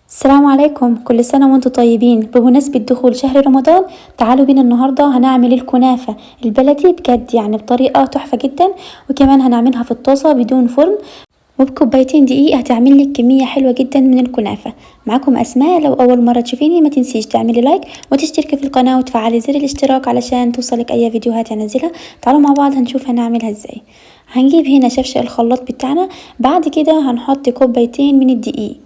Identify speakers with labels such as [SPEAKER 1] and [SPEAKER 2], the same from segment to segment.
[SPEAKER 1] السلام عليكم، كل سنة وانتم طيبين. بمناسبة دخول شهر رمضان تعالوا بينا النهاردة هنعمل الكنافة البلدي بجد يعني بطريقة تحفة جدا، وكمان هنعملها في الطاسة بدون فرن، وبكوبايتين دقيق هتعمل لك كمية حلوة جدا من الكنافة. معاكم أسماء، لو أول مرة تشوفيني ما تنسيش تعملي like وتشتركي في القناة وتفعلي زر الاشتراك علشان توصلك أي فيديوهات هنزلها. تعالوا مع بعض هنشوف هنعملها ازاي. هنجيب هنا شفشق الخلاط بتاعنا، بعد كده هنحط كوبايتين من الدقيق.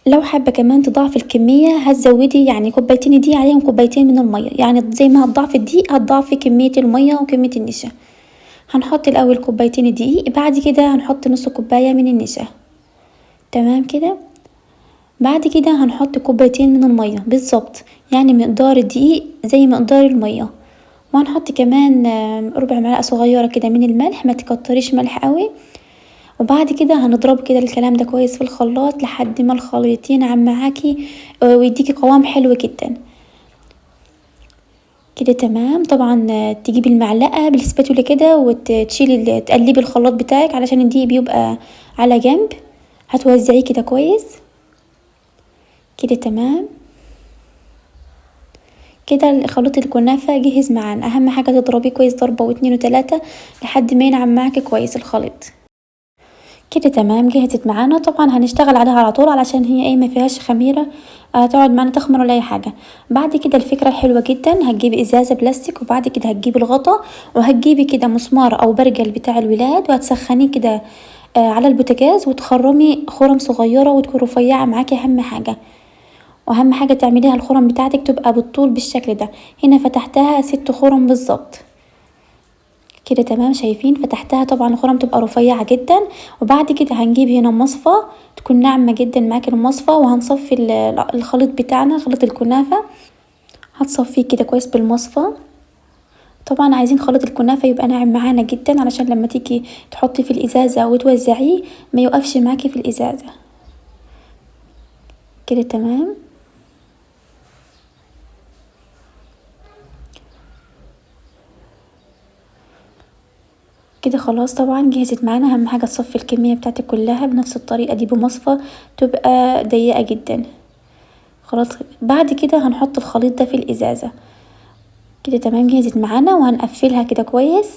[SPEAKER 1] لو حابة كمان تضاعفي الكمية هتزودي يعني كوبايتين دقيق عليهم كوبايتين من المية، يعني زي ما هتضاعفي الدقيق هتضاعفي كمية المية وكمية النشا. هنحط الأول كوبايتين دقيق، بعد كده هنحط نص كوباية من النشا، تمام كده. بعد كده هنحط كوبايتين من المية بالظبط، يعني مقدار الدقيق زي مقدار المية. وهنحط كمان ربع معلقة صغيرة كده من الملح، ما تكتريش ملح قوي. وبعد كده هنضرب كده الكلام ده كويس في الخلاط لحد ما الخليط ينعم معاكي ويديكي قوام حلو جدا كده، تمام. طبعا تجيبي المعلقة بالسباتولا كده وتشيلي تقلبي الخلاط بتاعك علشان الدقيق بيبقى على جنب، هتوزعيه كده كويس كده، تمام كده. خليط الكنافه جهز معانا. اهم حاجة تضربيه كويس ضربه واتنين وتلاتة لحد ما ينعم معاكي كويس الخليط كده، تمام. جهزت معانا. طبعا هنشتغل عليها على طول علشان هي ايه ما فيهاش خميره تقعد معانا تخمر ولا اي حاجة. بعد كده الفكرة الحلوة جدا، هتجيبي ازازة بلاستيك وبعد كده هتجيبي الغطا وهتجيبي كده مسمار او برجل بتاع الولاد وهتسخنيه كده على البوتاجاز وتخرمي خرم صغيرة وتكون رفيعة معاكي. اهم حاجة واهم حاجة تعمليها الخرم بتاعتك تبقى بالطول بالشكل ده. هنا فتحتها 6 خرم بالظبط كده، تمام. شايفين فتحتها، طبعا الخرم تبقى رفيعة جدا. وبعد كده هنجيب هنا مصفى تكون ناعمة جدا معاكي المصفى، وهنصفي الخليط بتاعنا خليط الكنافه، هتصفيه كده كويس بالمصفى. طبعا عايزين خليط الكنافه يبقى ناعم معانا جدا علشان لما تيجي تحطي في الازازه وتوزعيه ما يوقفش معاكي في الازازه كده، تمام كده. خلاص طبعا جهزت معانا. اهم حاجة تصفي الكمية بتاعتك كلها بنفس الطريقة دي بمصفى تبقى ضيقه جدا. خلاص بعد كده هنحط الخليط ده في الازازه كده، تمام. جهزت معانا وهنقفلها كده كويس.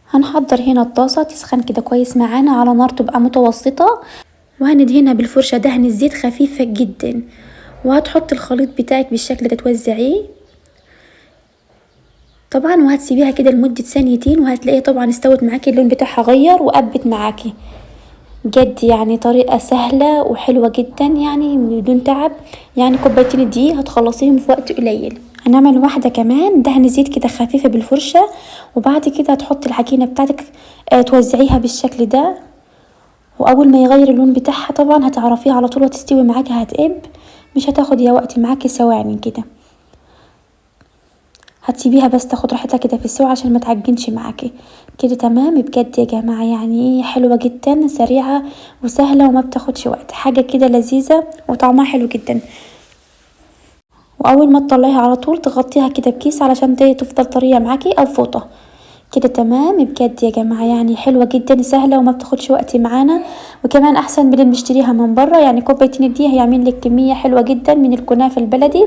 [SPEAKER 1] هنحضر هنا الطاسه تسخن كده كويس معانا على نار تبقى متوسطه، وهندهنها بالفرشه دهن الزيت خفيفة جدا، وهتحط الخليط بتاعك بالشكل ده توزعيه طبعا، وهتسيبيها كده لمدة ثانيتين، وهتلاقيها طبعا استوت معاكي، اللون بتاعها غير وقبت معاكي بجد. يعني طريقة سهلة وحلوة جدا يعني بدون تعب، يعني كوبايتين الدقيق هتخلصيهم في وقت قليل. هنعمل واحدة كمان دهن زيت كده خفيفة بالفرشة، وبعد كده هتحطي العجينة بتاعتك توزعيها بالشكل ده، واول ما يغير اللون بتاعها طبعا هتعرفيها على طول وتستوي معاكي، هتقب مش هتاخد يا وقت معاكي، ثواني كده هتسيبيها بس تاخد راحتها كده في السوا عشان ما تعجنش معاكي كده، تمام. بجد يا جماعة يعني حلوة جدا، سريعة وسهلة وما بتاخدش وقت، حاجة كده لذيذة وطعمها حلو جدا. واول ما تطلعيها على طول تغطيها كده بكيس علشان تفضل طرية معاكي او فوطه كده، تمام. بجد يا جماعة يعني حلوة جدا، سهلة وما بتاخدش وقت معانا، وكمان احسن من اللي بنشتريها من بره. يعني كوبايتين دي هيعمل لك كمية حلوة جدا من الكنافه البلدي،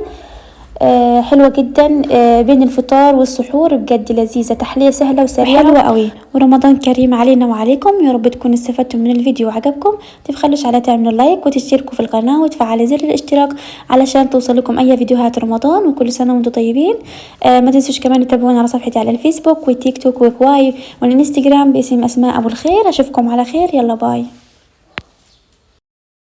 [SPEAKER 1] حلوة جدا بين الفطار والسحور، بجد لذيذة، تحلية سهلة وسريعة حلوة قوي. ورمضان كريم علينا وعليكم، يا رب تكونوا استفدتم من الفيديو وعجبكم. متبخلوش على تعملوا like وتشتركوا في القناة وتفعلوا زر الاشتراك علشان توصلكم اي فيديوهات رمضان. وكل سنة وانتم طيبين. ما تنسوش كمان تتابعونا على صفحتي على الفيسبوك والتيك توك وكواي والانستجرام باسم أسماء أبو الخير. اشوفكم على خير، يلا bye.